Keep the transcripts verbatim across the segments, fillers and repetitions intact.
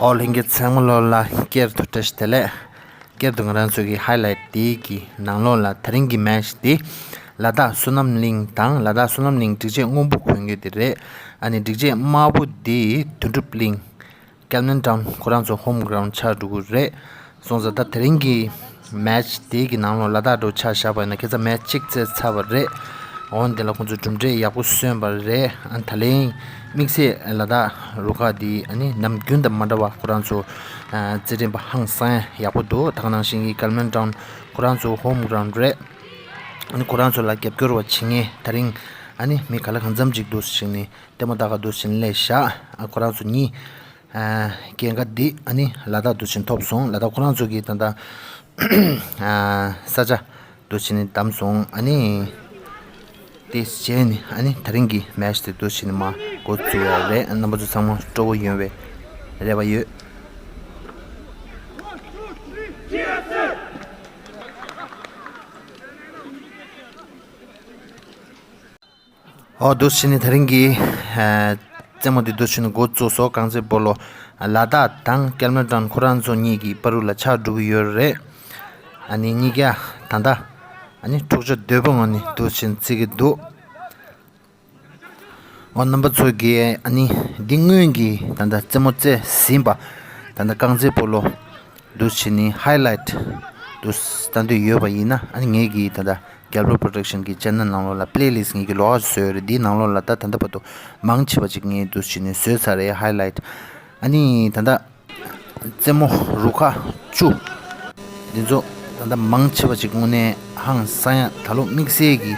ཨོ་ལྷན་རྒྱས་ཚང་མ་ལོ་ལ་སྐྱར་དུ་བཀྲ་ཤིས་བདེ་ལེགས། སྐྱར་དུ་ང་རང་ཚོ་གི་ཧའི་ལའེ་ཊི་དེ་གི་ནང་ལོགས་ལ་དེ་རིང་གི་མེ་ཆི་དེ་ལ་དྭགས་བསོད་ནམས་གླིང་དང་ལ་དྭགས་བསོད་ནམས་གླིང་སྒྲིག་ཆས་སྔོན་པོ་གོན་གྱི་དེ་རེད། ཨ་ནི་སྒྲིག་ཆས་དམར་པོ་དེ་དོན་གྲུབ་གླིང་། ཀལ་མན་ཊའུན་ཁོ་རང་ཚོ་ཧོམ་གྷ་རའུན་ཌི་ཆགས་འགྲོ་གི་རེད། སོང་ཙང་ད་དེ་རིང་གི་མེ་ཆི་དེ་གི་ནང་ལོགས་ལ་དྭགས་འགྲོ་ཆ་བཞག་པ་ཡིན་ན་ཁ་སང་མེ་ཆི་གཅིག་རྩེད་ཚར་བ་རེད། འོན་ཏེ་ལ་ཁོང་ཚོ་གྲུབ་འབྲས་ཡག་པོ་སོན་པ་རེད། ཨ་ད་ལན་དམིགས་བསལ་ལ་དྭགས་རུ་ཁག་དེ་ཨ་ནི་ནམ་རྒྱུན་དང་མ་འདྲ་བ་ཁོ་རང་ཚོ་ཨ་རྩེད་འགྲན་པ་ཧང་སང་ཡག་པོ་འདུག་ད་ག་ནང་བཞིན་གྱི་ཀལ་མན་ཊའུན་ཁོ་རང་ཚོ་ཧོམ་གྷ་རའུན་ཌི་རེད། ཨ་ནི་ཁོ་རང་ཚོ་ལ་རྒྱབ་སྐྱོར་བ་བྱེད་མཁན་དེ་རིང་ཨ་ནི་མི་ག་ལ་གང་འཚམ་ཅིག་འདུག་ཟེར་ནས་ལྟད་མོ་ལྟ་ག་འདུག་ཟེར་ནས་སླེབས་ཤག་ཨ་ཁོ་རང་ཚོ་གཉིས། ཨ་སྐྱེད་ཀ་འདི་ཨ་ནི་ལ་དྭགས་དུ་ཕྱིན་ཐོབ་སོང་། ལ་དྭགས་ཁོ་རང་ཚོ་གིས་ད་ལྟ་ཨ་ས་ཆ་དུ་ཕྱིན་བདམས་སོང་། ཨ་ནི་དེ་བྱས་ནས་ཨ་ནི་དེ་རིང་གི་མེ་ཆི་དེ་དུ་ཕྱིན་མ་འགོ་བཙུགས་ཡ་རེད། རྣམ་པ་ཚོ་ཚང་མ་སྤྲོ་བོ་ཡོང་བའི་རེ་བ་ཡོད། ཨོ་འདུག་བྱས་ནས་དེ་རིང་གི་ཨ་རྩེད་མོ་འདི་འདུག་བྱས་ནས་འགོ་བཙུགས་སོ། རྐང་རྩེད་སྤོ་ལོ་ལ་དྭགས་དང་ཀལ་མན་ཊའུན་ཁོ་རང་ཚོ་གཉིས་ཀྱི་བར་དུ་ལ་ཆགས་འགྲོ་གི་ཡོད་རེད། ཨ་ནི་གཉིས་ཀ་ད་ལྟ་ཨ་ནི་འཁྲུག་ཆ་དོད་པོ་ངང་ནས་འདུག་བྱས་ནས་རྩེད་ཀྱི་འདུག་ཨོ་རྣམ་པ་ཚོ་གིས་ཨ་ནི་འདི་སྔོན་གྱི་ད་ལྟ་རྩེད་མོ་རྩེས་ཟིན་པ་ད་ལྟ་རྐང་རྩེད་སྤོ་ལོ་འདུག་བྱས་ནས་ཧའི་ལའེ་ཊི་འདུག་ལྟ་འདོད་ཡོད་པ་ཡིན་ན་ཨ་ནི་ངེད་ཀྱིས་ད་ལྟ་རྒྱལ་པོ་པོ་རོ་ཌག་ཤན་གྱི་ཆེ་ནལ་ནང་ལོགས་ལ་པི་ལེ་ལིསཊ་ངེད་ཀྱིས་ལོགས་ཀ་བཟོས་ཡོད་རེད། འདིའི་ནང་ལོགས་ལ་ད་ད་ལྟ་བར་དུ་མང་ཆེ་བ་ཅིག་ངས་འདུག་བྱས་ནས་བཟོས་ཚར་རེད་ཧའི་ལའེ་ཊི། ཨ་ནི་ད་ལྟ་རྩེད་མོ་རུ་ཁག་བཅུ་འདི་ཚོ་ད་ལྟ་མང་ཆེ་བ་ཅིག་དངོས་གནས་ཧང་སང་ཡ། ད་ལོ་དམིགས་བསལ་གྱི་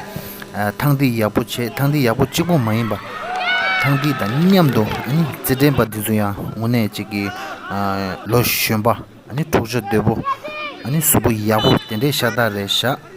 ཨ་ཐང་འདི་ཡག་པོ་བྱས། ཐང་འདི་ཡག་པོ་གཅིག་པོ་མ་ཡིན་པ་ཐང་འདི་དང་མཉམ་དུ་ཨ་ནི་རྩེད་འགྲན་པ་འདི་ཚོ་ཡང་དངོས་གནས་ཅིག་གི་ཨ་ལོ་གཞོན་པ། ཨ་ནི་འཁྲུག་ཆ་དོད་པོ། ཨ་ནི་གཟུགས་པོ་ཡག་པོ་དེ་འདྲའི་ཤ་སྟག་རེད་ཤག་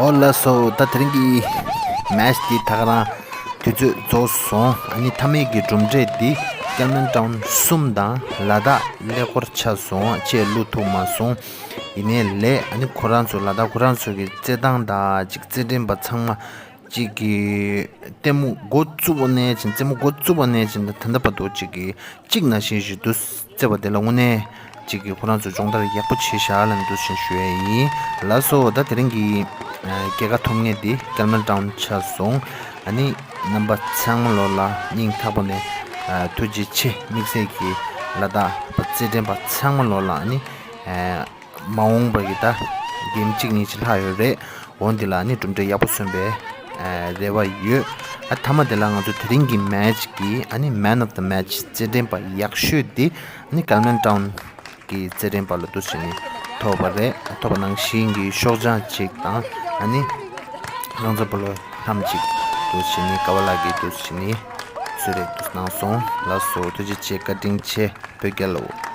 ཨོ་ལགས་སོ། ད་དེ་རིང་གི་མེ་ཆི་འདི་ད་ག་རང་དུས་ཚོད་རྫོགས་སོང་། ཨ་ནི་མཐའ་མའི་གི་གྲུབ་འབྲས་འདི་ཀལ་མན་ཊའུན་གསུམ་དང་ལ་དྭགས་ཀླད་ཀོར་ཆགས་སོང་། ཅེས་བླུག་ཐུབ་མ་སོང་། ཡིན་ནའི་ལས་ཨ་ནི་ཁོ་རང་ཚོ་ལ་དྭགས་ཁོ་རང་ཚོ་གི་རྩེད་ཐང་དང་ཅིག་རྩེད་འགྲན་པ་ཚང་མ་ཅིག་གི་ལྟད་མོ་འགོ་བཙུགས་པ་ནས་ཅིག་རྩེད་མོ་འགོ་བཙུགས་པ་ནས་ཅིག་ད་ལྟ་བར་དུ་ཅིག་གི་གཅིག་ནང་བཞིན་ཞིག་ཏུ་རྩེ་བ་དེ་ལ་དངོས་གནས་གཅིག་གི་ཁོ་རང་ཚོ་སྦྱོང་བརྡར་ཡག་པོ་བྱས་ཤག་ལབ་འདུག་ཞེས་ཞུ་ཡ་ཡིན། ལགས་སོ། ད་དེ་རིང་གི་ཨ་སྐྱེས་སྐར་ཐོབ་མཁན་དེ་ཀལ་མན་ཊའུན་ཆགས་སོང་། ཨ་ནི་རྣམ་པ་ཚང་མ་ལོ་ལ་སྙིང་ཐག་པ་ནས་ཨ་ཐུགས་རྗེ་ཆེ། དམིགས་བསལ་གྱི་ལ་དྭགས་པ་རྩེད་འགྲན་པ་ཚང་མ་ལོ་ལ་ཨ་ནི་ཨ་མ་འོངས་པ་གི་ད་གེམ་གཅིག་གཉིས་ཅིག་ལྷག་ཡོད་རེད། འོ་འདི་ལ་ཨ་ནི་གྲུབ་འབྲས་ཡག་པོ་སོན་པའི་ཨ་རེ་བ་ཡོད། ཨ་མཐའ་མ་དེ་ལ་ང་ཚོ་དེ་རིང་གི་མེ་ཆི་གི་ཨ་ནི་Man of the Match རྩེད་འགྲན་པ་ཡག་ཤོས་དེ་ཨ་ནི་ཀལ་མན་ཊའུན་གི་རྩེད་འགྲན་པ་ལ་འདུག་སེ་ནི་ཐོབ་པ་རེད། ཐོབ་པ་ནང་བཞིན་གྱི་ཤོག་བྱང་གཅིག་དང་ཨ་ནི་རང་བཙན་སྤོ་ལོ་ལྷམ་གཅིག་འདུག་སེ་ནི་ཀ་བ་ལགས་ཀྱིས་འདུག་སེ་ནི་གསོལ་རས་འདུག་གནང་སོང་། ལགས་སོ། ཐུགས་རྗེ་ཆེ། བཀའ་དྲིན་ཆེ། བོད་རྒྱལ་ལོ།